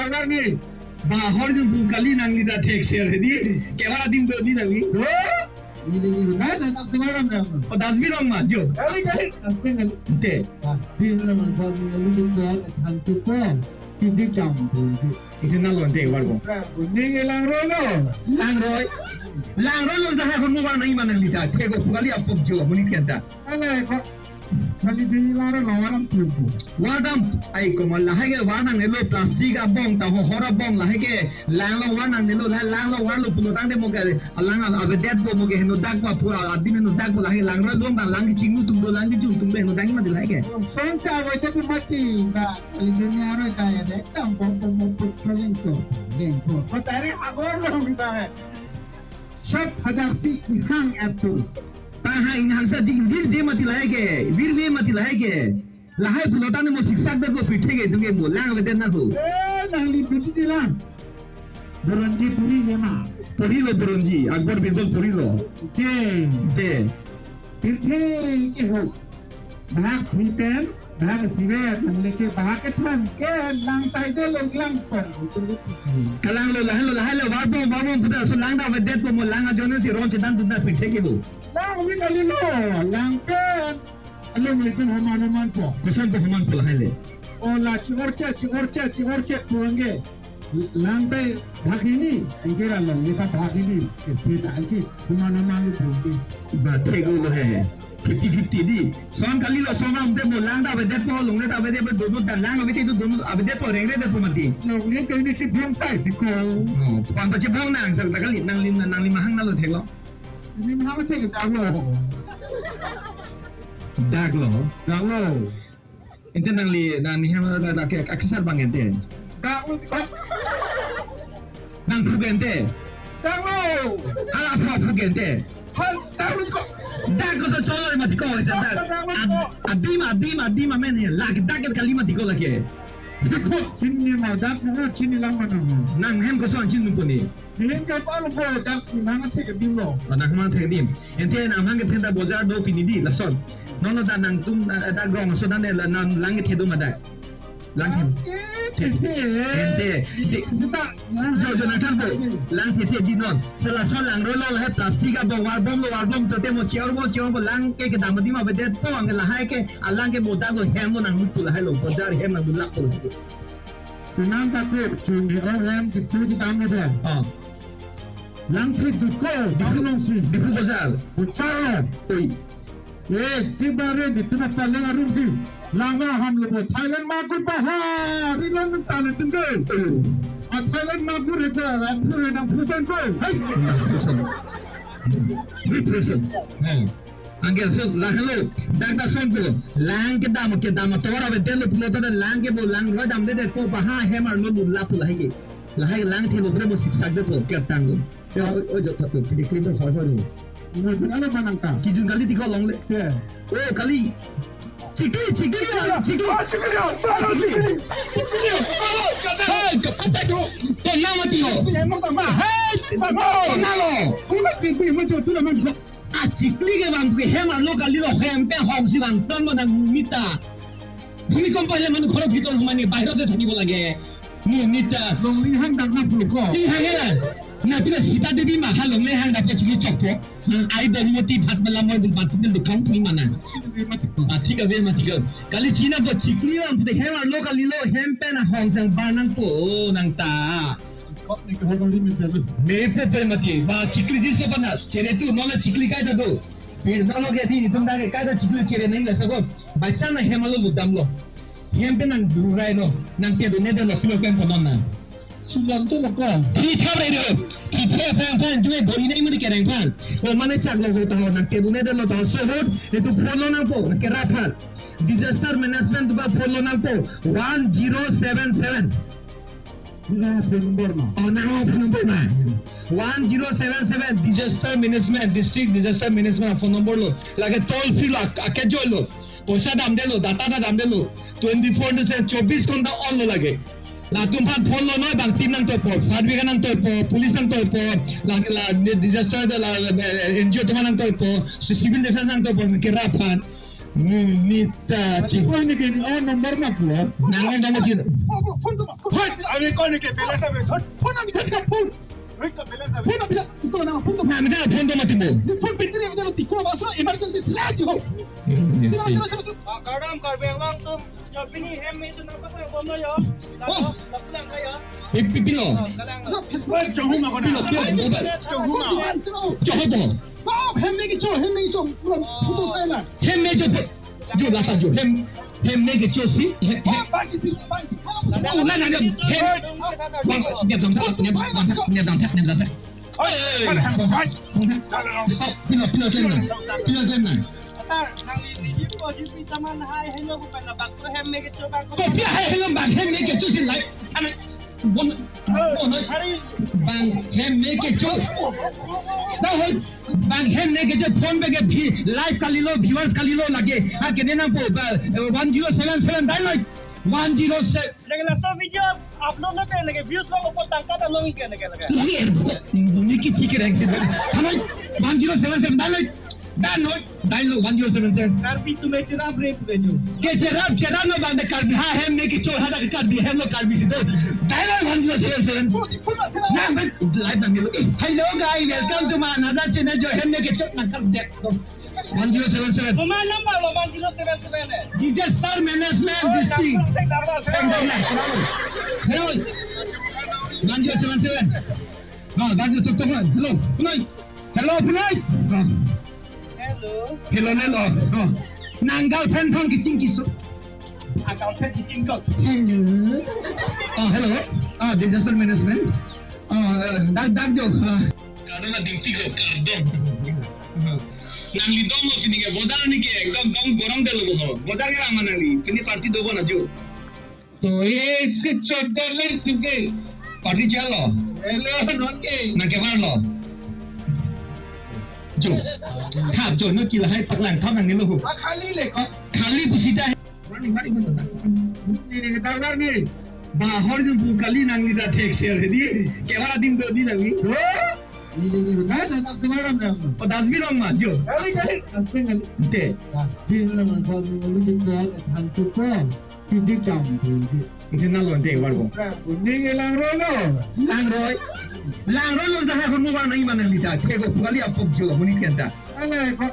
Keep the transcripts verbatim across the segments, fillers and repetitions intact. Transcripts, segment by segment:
Kabar ni. Bahor jun pu kali nangli ta thek ser hedi. Kevar adim do di nangli. Do? Neli ni na na na sebaram na. O dustbin ong ma jo. Kali kali. Dustbin kali. Te. Ah, bin na man ko ni lu din ko than tu ko. Hindi jam tu. Ite na lo ante warbo. Ning langroi lo. Langroi. Langroi lo lahai hon mo warnang iman nangli ta. Thek o pu kali apok jo muni pianta. Ala ko. Kali din langroi lo warnang tu. Wardam ai ko ma lahai ke warnangnelo plastic abong ta ho hora bong lahai ke lang lo warnangnelo lahai lang lo warlo pulo tangte mo ke alang avedetpo mo ke heno dakpo pu adim heno dakpo lahai langroi lo ta lang ke chingnu tum do lang ke jung tum do heno dang ma di lahai ke. Son sa ave te mati ba. Kali din langroi ta ya de. Tam pom pom pom pom pom leng ko. Leng ko. Ko tare agor lo ta hai. Sab hadak si inghang atur. Ta ha inghang sa di injir je mati lahai ke. Virve mati lahai ke. Lahai pulo tangte mo siksak det mo pithe ke tung ke mo lang avedet na ho. Eh, nangli buti di lang. Buronji puri ye ma. Puri lo Buronji. Akbar Birbal puri lo. Ke. Te. Pirthe ke ho. Bahak phri pen, bahak sivet, nang leke bahak kethan, ke lang sai de lo lang pen. Kalang lo lahai lo lahai lo warbo warbo puta so lang ta avedetpo mo lang ajono si ron chedan dunta pithe ke ho. Lang ni kali lo, lang pen. Alo ni pen homan homan po. Koson po homan po lahai le. O la chi orche, chi orche, chi orche po ange. Lang tai bhag hini, anke ra long ni ta bhag hini, kita anke, kuma na malu bhag hini. Ba thek lo he, fifty fifty di. Son kali lo son am de mo lang ta avedetpo, longle ta avedetpo, dono ta lang avedetpo, dono avedetpo, rengredetpo mati. Longle to ni chibong sai si ko. Oh, pang ta chibong nang, sa ta kali, nangli, nangli mahang na lo thek lo. Ni mahang thek ta lo. Dak lo. Dak lo. Ente nangli, nangli hem la, la, ke, aksar bang ente. Dang lu ko. Nang phu ke ente. Dang lu. Hala phu phu ke ente. Hal dang lu ko. Dak koso cholo mati ko, ese dak. Dang lu ko. Ad-, adim, adim, adim, amen he. Lake dak kali mati ko lake. Ko chini ma dak na chini lang mana. Nang hem koso an chini ko ni. Nihim ke palo ko dak nang the ke dim lo. Oh, nang mang the dim. Ente nang mang the ta bojar do pini di lason. Nono ta nangtum, eh, dak rong so dan la nang lang the do ma dak. Lang hem. Ente, ente. Di, jo, jo, nang than po. Lang the the di non. Sela son langroi lo he plastic abong warbom lo warbom to te mo cheor bo cheor bo lang ke kedam di ma avedetpo anke lahai ke alang ke mo dak lo hem mo nang lut pu lahai lo bojar hem nang dulak pu lahai. Penang ta kep, chun di orang di tu di tamu dia. Ah. Lang thek dut ko, Diphu, tamu nong si. Diphu Bazar. Bojar. Oi. Eh, di bare di tu na paling arum si. Langa ham lo bo Thailand magur baha, ri lang tan tengge. Oh. A Thailand magur eta, ra phu na phusan ko. Hai, phusan. Ri phusan. Oh. Anke so lahelo, dak ta son ko, lang kedam, kedam ator avedetlo pulo ta lang ke bo langroi damdedetpo baha hem arlo dulak pu lahai ke. Lahai lang thelo bre bo siksak detpo kertang lo. Ya, oi, oi, jot thap lo, pidi klim hoi hoi lo. Ngodun ala manang ta. Kijun kali tiko longle. Ya. Oh, kali. Chikli, chikli, chikli. Ah, chikli, ah, chikli. Hai, kap-, kona mati ho. Hai, kona lo. Achikli ke bang ke hem arlo kali lo hem pen hong si bang ton mo nang mita. Bhumi kompa le manu ghoro bhitor humani bahirot de thakibo lage. Mu mita. Longle hang dak na phulo ko. Di hang hela. Na pila Sita Devi ma ha longle hang dak chikli chokpo. Ai Bonumoti bhat mala moi bul bat bil dukang puni mana. Mati ko. Mati ka ve mati ka. Kali china bo chikli bang de hem arlo kali lo hem pen hong sang bar nangpo nang ta. Mepo pe mati, ba chikli di so pana, chere tu, nola chikli kaita do. Pir nola ke di, itum dak kaita chikli chere nai la sako. Bacha na hem arlo ludam lo. Hem pen nang durai lo, nang te do ne de lo pilo pen ponon na. Sulam tu lo ko. Di thap re do. Di the phan phan, due gori nai mati kereng phan. O mane chak lo ko ta ho, nang te do ne de lo ta ho, so hot, itu phone lo nangpo, nang kera phan. Disaster management tu ba phone lo nangpo, one zero seven seven. Nang phone number ma. Oh, nang phone number ma. One zero seven seven disaster management, district disaster management phone number lo. Lake toll free lo, ak-, ake joy lo. Poisa damdelo, data ta damdelo. Twenty-four into seven, chobis ghonta on lo lake. Latum phan phone lonoi bang team nangtoipo, fire brigade nangtoipo, police nangtoipo, la, la, disaster la, eh, N G O atum nangtoipo, civil defense nangtoipo, kera phan. Nita chi. Koi ni ke, oh, number ma pulo. Nang number ma chi. Phone, phone, phone, phone. Hoi, ami koi ni ke balance ave. Phone, phone ami chat ka phone. Hoi, ka balance ave. Phone ami chat. Iko na phone to. Na, ami chat phone to mati mo. Phone battery ave lo tiko ba so emergency sila ji ho. Emergency. Sila, sila, sila, sila. Kardom, Karbi Anglong atum. Yo, pini hem me chun apa kang bomlo yo. Oh. Lapu, lapu lang kayo. Pi-, pi-, pilo. Oh, kalang. Pilo, pilo, pilo, pilo. Chohuma. Chohuma. Chohuma. Oh, hem me kecho, hem me kecho. Photo tayo lang. Hem me kecho. Jo, lata jo. Hem, hem me kecho si. Hem, hem. Oh, bagi si, bagi. Oh, na, na, na. Hem. Bang, niat dam thak, niat dam thak, niat dam thak, niat dam thak. Oi, oi, oi. Pilo, pilo, pilo, pilo. Sir, nangli review ko review taman hai hello ko pen labak so hem me kecho bang. Kopi hai hello bang hem me kecho si live. Ane, bon, bon, oi. Bang hem me kecho. Dah, oi. Bang hem me kecho phone pe ke bhi live kalilo, viewers kalilo lake. Ha, kene nangpo ba, eh, one zero seven seven dial, oi. One zero seven. Lagi laso video upload lo ke lagi views lo ko tangka ta long ke lagi lagi. Lagi er ko. Ini kiti ke reng si. Halo, one zero seven seven dial, dial, dial one zero seven seven. Karbi atum me cherap re punya. Kecherap, cherap lo bang de Karbi ha hem me kecho ha de Karbi hem lo Karbi si do. Dial one zero seven seven. Na, live nanglo. Hello guys, welcome to my another channel jo hem me kecho nangkal det. One zero seven seven. Mobile number lo one zero seven seven eh. D J Star Management. Oh, this thing. Star, star, star, star. Hello. One zero seven seven. Ah, one zero, tok, tok, hello. Punoi. Hello, Punoi. Ah. Hello. Hello, hello. Ah. Nang girlfriend thang keching kiso. Ah, girlfriend chicken ko. Hello. Ah, hello. Ah, disaster management. Ah, dak, dak jo. Ah. Kardom na duty ko, kardom. Nangli dom lo pini ke, bojar ni ke, ekdom dom gorong de lo bo ho. Bojar ke rama nangli, pini party do bo na jo. To, eh, si chot de le si ke. Party chalo. Hello, non ke. Nang ke bar lo. Jo. Thap jo, no kila hai paklang thap nangli lo ho. Ah, khali le ko. Khali pusita hai. Warning, warning, warning. Ini kita warning. Bahor jumpu kali nangli ta thek share hedi. Kewara dim do di nangli. Ini, ini, ini. Nah, nah, nah, semalam dah. Oh, dustbin ong ma, jo. Kali, kali. Dustbin kali. Ante. Dustbin lo, kalau lu di buat, hantu ko. Hindi kam, hindi. Ante na lo, ante, war ko. Kuning lang roi lo. Lang roi. Lang roi lo, dah aku mau warna iman nangli ta. Thek ko, kali apok jo, muni kianta. Ala ko.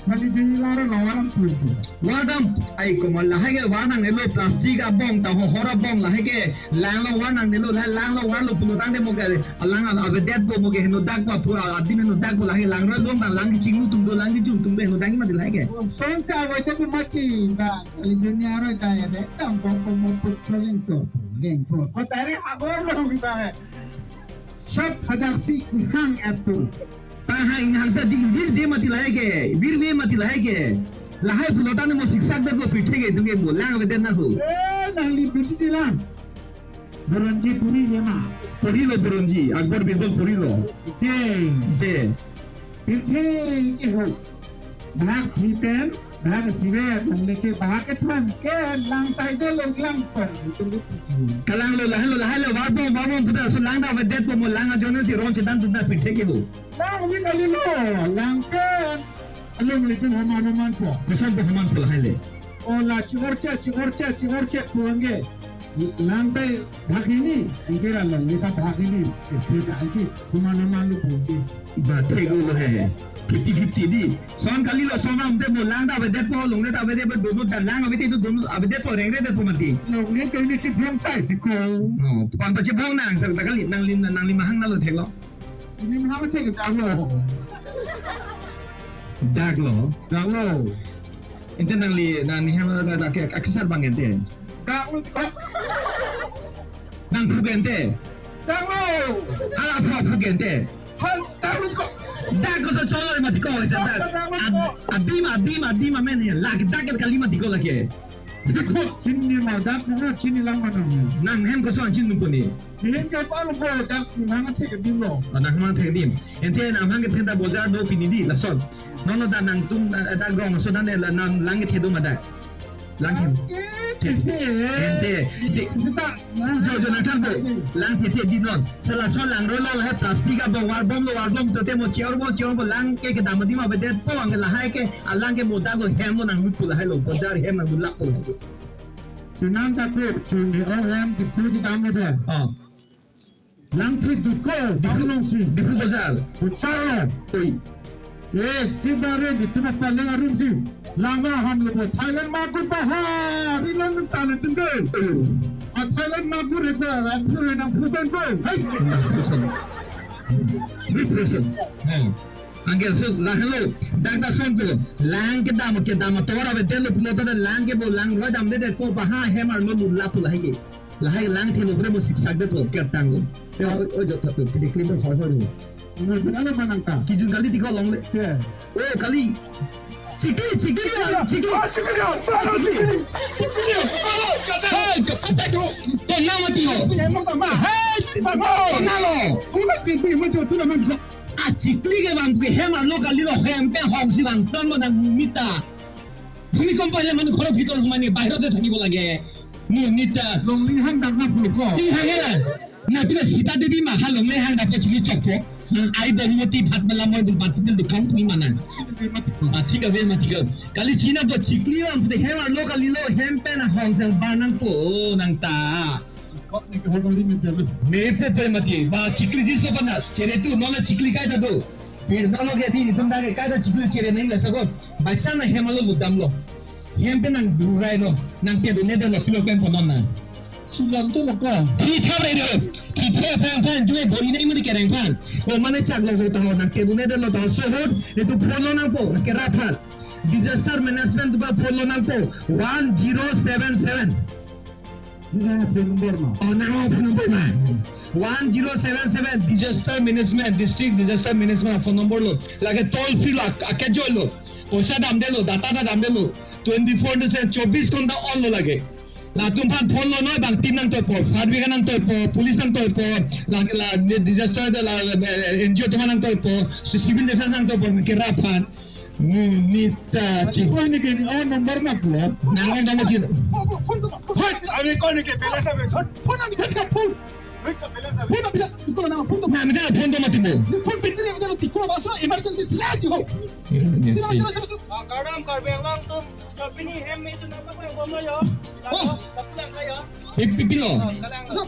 Kali di laro lawaran tu. Wadam, ai ko ma lahai ke warnangnelo plastic abong ta ho hora bong lahai ke lang lo warnangnelo lahai lang lo war lo pulo tangte mo ke lang avedet bo mo ke heno dak ba pura adim heno dak bo lahai lang ra long lang ke chinglu tum do lang ke jum tum be heno dak ma di lahai ke. Son se avoid ke mati ba kali dunia ro ta ya de tam bong ko mo put leng to leng to. Ko tare agor lo kita hai. Sab hadak si inghang atur. Tahai inghang sa jingjir je mati lahai ke, virve mati lahai ke. Lahai pulo tangte mo siksak det mo pithe ke tung ke mo lang avedet na ho. Eh, nangli bidi di lang. Buronji puri ye ma. Puri lo Buronji, Akbar Birbal puri lo. Ite. Ite. Pirthe ke ho. Bhag phi pen, bhag sive, bhag leke, bhag ke thon ke, lang sai de lo lang pen. Kalang lo, lahai lo, lahai lo, war bom, war bom, puta, so lang da avedet po mo lang ajono si ron chetan tun da pithe ke ho. Lang ni kali lo, lang pen. Along ni pen homan homan po. Koson po homan po lahai le. O la chigor che, chigor che, chigor che, puang ke. Lang tai bhag ini, anke ra long kita bhag ini, kita anke, kuma nama lu bungki. Ba thek lo he. Fifty fifty di. Son kali lo son am de mo lang da avedet po, long da avedet po, dono da lang avedet dono avedet po, rengre det po mati. Long ni to ni chibong sai si ko. No, pan pa chibong nang sa ta kali nangli nangli mahang na lo thek lo. Ini mahang thek ta lo. Dak lo. Dak lo. Ente nangli, nangli hem la dak ke aksar bang ente. Dak lo. Nang phu ke ente. Dak lo. Hala phu phu ke ente. Hal dak lo ko. Dak ko so cholo mati ko sa dak. Dak lo ko. Ad-, adim adim adim amen he. Lak dak ke kali mati ko lake. Chini ma dak na chini lang mana. Nang hem koson chin ko ni. Ni hem ke palo ko dak ni nang thek dim lo. Ah, nang nang thek dim. Ente nang hang ke thek ta bojar do pini di lason. Nono ta nangtum, eh, dak rong so dan la nang lang ke thek do ma dak. Lang hem. Ke Ente, di, jo, jo, nangthanpo, lang thethe di non. Selaso langroi lo lahai plastic abong varbomlo, varbom tote mo cheor bom, cheor bom lang ke kedam adim avedetpo, anke lahai ke, alang ke modak lo, hem lo nanglut pu lahai lo, bojar hem nanglut lap pu lahai lo. Penang ta ko, chun ni o hem, di ko kedam lo de. Oh. Langtheduk ko, Diphu, Diphu Bojar. Bojar. Oi. Eh, kibare di tuma paling arum si. Langa ham lo Thailand magur bahar. Ilang tane tinggal. Oi. A Thailand magur ekta, aku yang pusing ko. Hai, pusing. Ini pusing. Hai. Anke laso, lahelo, dak ta son ko. Lang kedam, kedam ator avedetlo pulote lang ke bo langroi damdedetpo, baha hem arlo lap pu lahai ke. Lahai lang thelo bre mo siksak detlo kertang lo. Eh, oi, oi, jot thap, pidi klim ber hoi hoi lo. Ngai pun ala manang ta. Kijun kali tiko longle. Ke. Oh, kali. Chikli, chikli, chikli. Ah, chikli, ah, chikli. Chikli. Hey, kepala tu. Kona mati ho. Hey, kona lo. Kona mati ho. Ah, chikli ke bang ke hem arlo kalilo, hem pen hong si bang ton mo nang mita. Bhumikompo ahile manu ghoror bhitor humai nai, bahirot te thakibo lage. Monit ta. Longle hang dak na phulo ko. Ti hang hela. Na pila Sita Devi ma ha longle hang dak po chili chokpo. Ai bong moti bhat bala moi bul bati del dukang pui mana. Mati ka ve mati ka. Kali china bo chikli am te hem arlo kalilo hem pen ahong sel bar nangpo nang ta. Kot ni ke hol dong di mi pelu. Me pe pe mati. Ba chikli di so panal. Chere tu nola chikli kai ta do. Pir nola ke ti itum da ke kai ta chikli chere nai la sa ko. Ba chang na hem alo ludam lo. Hem pen nang durai lo. Nang te do ne de lo pilo pen ponon na. Sulam tu lo ko. Ti thap re do. Ti the phang phan jue gori nai mudi kereng phan. O mane chak lo ta ho nang te do ne de lo ta so hot. Itu phone lo nangpo. Nang kera phan. Disaster management tu ba phone lo nangpo. One zero seven seven. Nang phone number ma. Oh, nang phone number ma. One zero seven seven disaster management, district disaster management phone number lo. Lake toll free lo ak-, akejoi lo. Poisa damdelo, data ta damdelo. Twenty-four into seven, chobis ghonta on lo lake. Latum phan phone lonoi bang team nangtoipo, fire brigade nangtoipo, police nangtoipo, la, la, disaster de la, eh, N G O atum nangtoipo, civil defense nangtoipo, kera phan. Monit ta chi. Ko ni ke, oh, number ma ko. Nang number chi. Phone, phone, phone. Hoi, ami ko ni ke, pela sa be, phone, phone ami thatka phone. Phone ami thatka phone to. Na, ami thatka phone to mati mo. Phone pitri ami thatka tiko ba so emergency sila ki ho. Sila, sila, sila, sila. Ah, Karbi Anglong atum, Karbi ni hem me chun apa ko yang bomlo yo. Oh. Lapu lang kayo. Pi-, pi-, pilo. Pilo,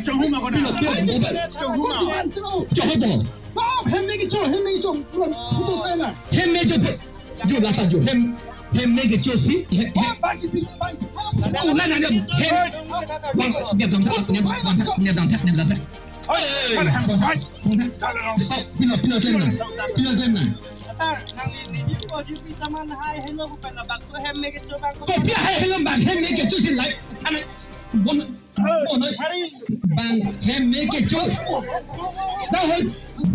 pilo, mobile. Choho bo. Hem me kecho, hem me kecho. Photo tayo na. Hem me kecho. Jo lata jo. Hem, hem me kecho si. Hem, hem. Oh, na, na, na. Hem. Bang, dia dam tak, dia dam tak, dia dam tak, dia dam tak. Pilo, pilo, pilo na. Pilo na. Sir, nangli video ko di pi saman hai hello ko pen bang ko hem me kecho bang ko. Kopi hai hello bang hem me kecho si like. Ano, bon, bon, bang hem me kecho. Dah,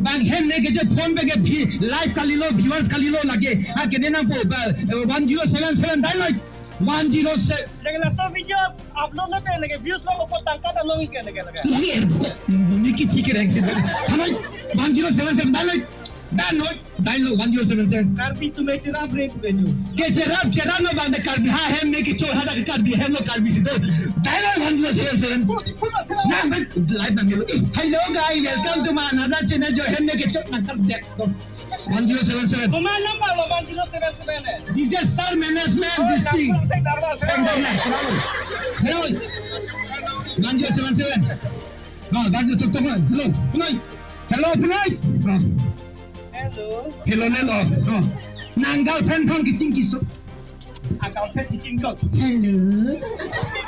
bang hem me kecho phone pe ke bhi like kalilo, viewers kalilo lake. Ah, kene nangpo ba, eh, one zero seven seven dial like. One zero seven. Lagi laso video upload na pe lagi views lo ko tangka ta lo ke lagi lagi. Lagi er ko. Ni ki thik reng si. Thanai one zero seven seven dial like. Dan noi, dial lo one zero seven seven. Karbi atum me cherap re ko kenyu. Ke cherap, cherap lo bang da Karbi ha hem me kecho ha da Karbi hem lo Karbi si do. Dial lo one zero seven seven. Na me live na me lo. Hello guys, welcome to my another channel jo hem me kecho na kar dek. One zero seven seven. Mobile number lo one zero seven seven eh. Disaster management district. Hello. One zero seven seven. Ah, one zero, tok, tok, hello, Pinoi. Hello, Pinoi. Ah. Hello. Hello, hello. Ah. Nang girlfriend thang keching keso. Ah, girlfriend keching ko. Hello.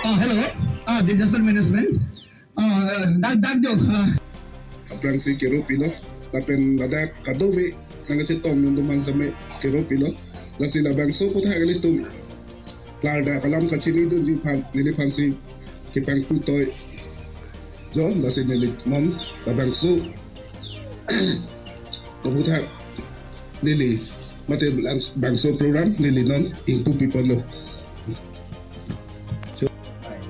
Ah, hello. Ah, disaster management. Ah, dak, dak jo. Ah. Aphrangsi kero pilo. Lapen ladak kadokave nangkachetong nunduman tame kero pilo. Lasi labangso aphuthak ilitum klardak alam kachinidunji aphan neliphansi kepangputoi. Jo, lasi neli non labangso aphuthak neli mate lang-, bangso program neli non ingpu piponlo. নাই।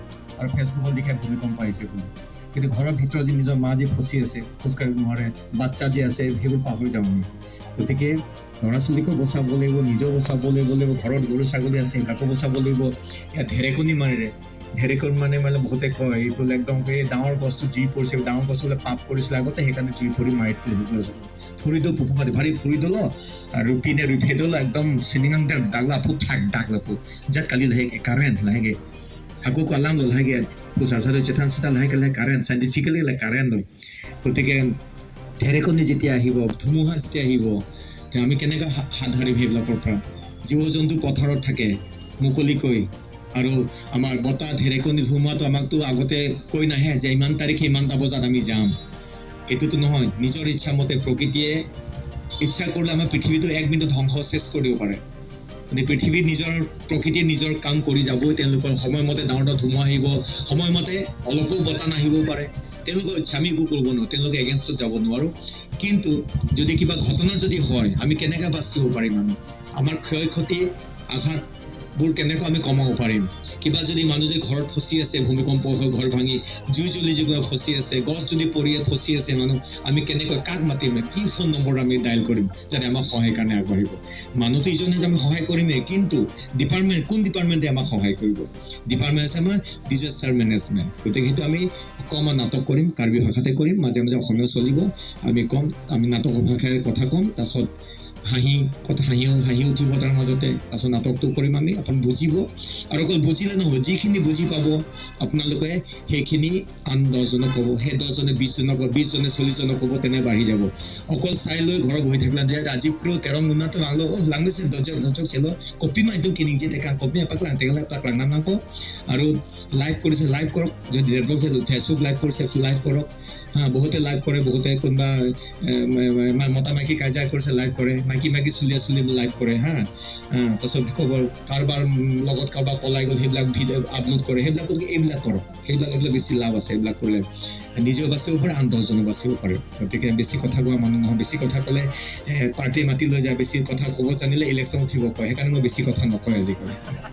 আৰু Facebookত লিখে ভূমিকম্প আহিছে বুলি। কিন্তু ঘৰৰ ভিতৰত যি নিজৰ মা যি ফচি আছে, খোজকাঢ়িব নোৱাৰে, বাচ্চা যি আছে, সেইবোৰ পাহৰি যাওঁ আমি। গতিকে ল'ৰা ছোৱালীকো বচাব লাগিব, নিজেও বচাব লাগিব, লাগিব, ঘৰত গৰু ছাগলী আছে, সেইবিলাকো বচাব লাগিব। ইয়াত ঢেৰেকনি মাৰিলে ঢেৰেকনি মানে মানে বহুতে কয়, এইটো বোলে একদম এই ডাঙৰ গছটো জুই পৰিছে, ডাঙৰ গছটো বোলে পাপ কৰিছিলে আগতে, সেইকাৰণে জুই পৰি মাৰিটো হেৰি কৰিছে। ফুৰি দিওঁ পুপুপাতি, ভাৰি ফুৰি দিলো, আৰু ৰুপি নে ৰুপে দিলো, একদম চিনিঙাং দের দাগলা, ফুট থাক দাগলা, ফুট জাত কালি লাহেকে কাৰেণ্ট লাহেকে, আকৌ কলাম লো লাহেকে, পুচাৰ চাৰে চেথান চেথান লাহেকে লাহে কাৰেণ্ট, চাইণ্টিফিকেলি লাহে কাৰেণ্ট লো। গতিকে ঢেৰেকনি যেতিয়া আহিব, ধুমুহা যেতিয়া আহিব, তে আমি কেনেকৈ হা- হাত সাৰিম সেইবিলাকৰ পৰা? জীৱ জন্তু পথাৰত থাকে মুকলিকৈ, আৰু আমাৰ বতাহ ঢেৰেকনি ধুমুহাটো আমাকতো আগতে কৈ নাহে যে ইমান তাৰিখে ইমানটা বজাত আমি যাম, এইটোতো নহয়। নিজৰ ইচ্ছা মতে প্ৰকৃতিয়ে ইচ্ছা কৰিলে আমাৰ পৃথিৱীটো এক মিনিটত ধ্বংস শেষ কৰি দিব পাৰে। গতিকে পৃথিৱীত নিজৰ, প্ৰকৃতিয়ে নিজৰ কাম কৰি যাবই। তেওঁলোকৰ সময়মতে ডাঙৰ ডাঙৰ ধুমুহা আহিব, সময়মতে অলপো বতাহ নাহিবও পাৰে। তেওঁলোকৰ ইচ্ছা, আমি একো কৰিব নোৱাৰোঁ, তেওঁলোকৰ এগেইনষ্টত যাব নোৱাৰোঁ। কিন্তু যদি কিবা ঘটনা যদি হয়, আমি কেনেকৈ বাচিব পাৰিম? আমি আমাৰ ক্ষয় ক্ষতি, আঘাতবোৰ কেনেকৈ আমি কমাব পাৰিম? কিবা যদি মানুহ যদি ঘৰত ফচি আছে, ভূমিকম্প হৈ ঘৰ ভাঙি, জুই জ্বলি যদি ফচি আছে, গছ যদি পৰি ফচি আছে মানুহ, আমি কেনেকৈ কাক মাতিম? কি ফোন নম্বৰ আমি ডায়েল কৰিম যাতে আমাক সহায় কাৰণে আগবাঢ়িব? মানুহটো ইজনে যে আমি সহায় কৰিমেই, কিন্তু ডিপাৰ্টমেণ্ট, কোন ডিপাৰ্টমেণ্টে আমাক সহায় কৰিব? ডিপাৰ্টমেণ্ট আছে আমাৰ ডিজাষ্টাৰ মেনেজমেণ্ট। গতিকে সেইটো আমি অকণমান নাটক কৰিম, কাৰ্বি ভাষাতে কৰিম, মাজে মাজে অসমীয়াও চলিব। আমি কম, আমি নাটক ভাষাৰে কথা ক'ম, তাৰপিছত হাঁহি কথা, হাঁহিও হাঁহি উঠিব তাৰ মাজতে। তাৰপিছত নাটকটো কৰিম আমি, আপুনি বুজিব। আৰু অকল বুজিলে নহ'ব, যিখিনি বুজি পাব আপোনালোকে সেইখিনি আন দহজনক ক'ব, সেই দহজনে বিশজনক ক'ব, বিশজনে চল্লিশজনক ক'ব, তেনে বাঢ়ি যাব। অকল চাই লৈ ঘৰত বহি থাকিলে যে ৰাজীৱ ক্ৰ তেৰং উন্নত মাংলো, অ' লাংমেছে দৰ্জক দৰ্জক চেলো, কপি মাইটো কিনিং যে টেকা, কপি এপাক লাং টেকা এপাক লাং নাম নাম কওঁ। আৰু লাইভ কৰিছে, লাইভ কৰক। যদি ডেভেলপ হৈছে, ফেচবুক লাইভ কৰিছে, লাইভ কৰক। হা, বহুতে লাইভ কৰে, বহুতে কোনোবা, এ, মে- মে- মা- মতা মাইকী কাজিয়া কৰিছে, লাইভ কৰে। মাইকী মাইকী চুলিয়া চুলি লাইভ কৰে, হা। হা, তাৰপিছত খবৰ কাৰোবাৰ, উম, লগত কাৰোবাৰ পলাই গ'ল, সেইবিলাক ভিডিঅ' আপলোড কৰে। সেইবিলাকতকৈ এইবিলাক কৰক। সেইবিলাক, এইবিলাক বেছি লাভ আছে, এইবিলাক কৰিলে নিজেও বাচিব পাৰে, আন দহজনো বাচিব পাৰে। গতিকে বেছি কথা কোৱা মানুহ নহয়। বেছি কথা ক'লে, এ, পাৰ্টি মাতি লৈ যায়। বেছি কথা ক'ব জানিলে ইলেকশ্যন উঠিব কয়, সেইকাৰণে মই বেছি কথা নকয় আজিকালি।